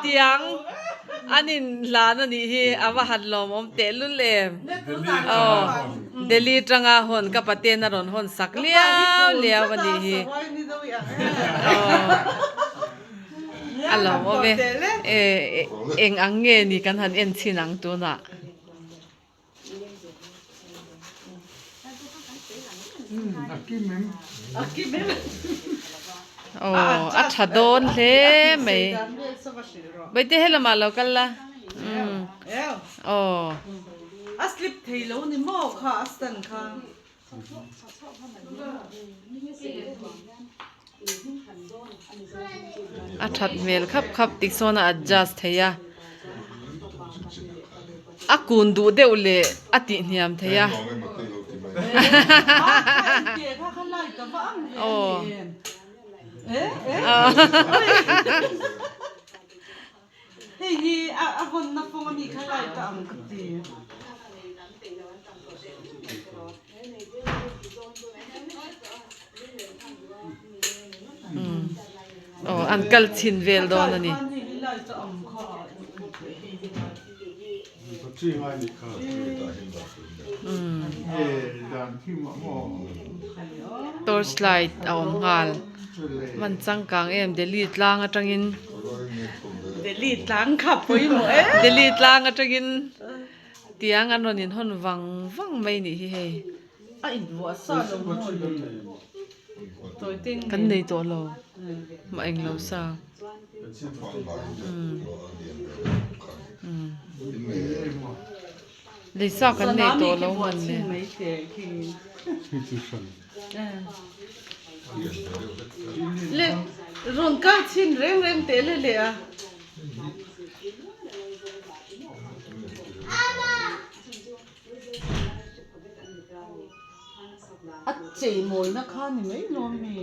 Tiang an in hlan a nih hi a va han lawmawm tehlul em. Aw Delhi tanga hawn ka paten a rawn hawn sak liau liau a nih hi. Aw a lawmawm e. Eng ang nge ni kan han en chhin ang tunah. Aw a tha dawn hle mai Baite helamah lo kal la aw. A slip thei lo ni maw kha a stand kha. A that hmel khap khap tik sawn a adjust thei a a kun duh deuh leh a tih hniam thei a aw Hei hi a hawnna fawng ami kha light a ang ka ti. Aw an kal chhin vel dawn a ni. Torch light a awm nghal man changkang em Delhi tlang atangin Delhi tlang kha pawimawh e Delhi tlang atangin tiang an rawn inhawn vang vang mai nih hi hei. A invuah sa lo maw le tawi te nge Kan nei tawh lo mah eng lo sa. Lei sa kan nei tawh lo man le. Le rawn kal chhin reng reng teh le le a. A chei mawina kha ni mai lo ami?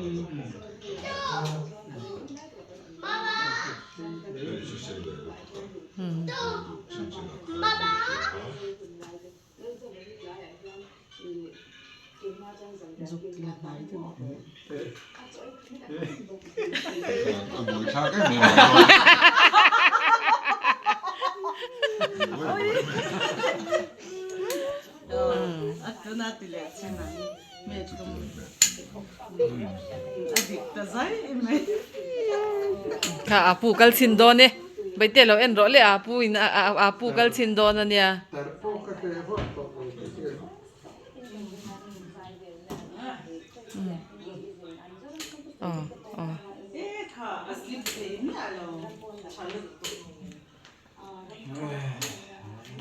Zuk la hnai deuh. Kha a pu kal chhin dawn e Baite lo en rawh le a pu in a pu kal chhin dawn a nia.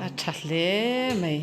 A tha hle mai.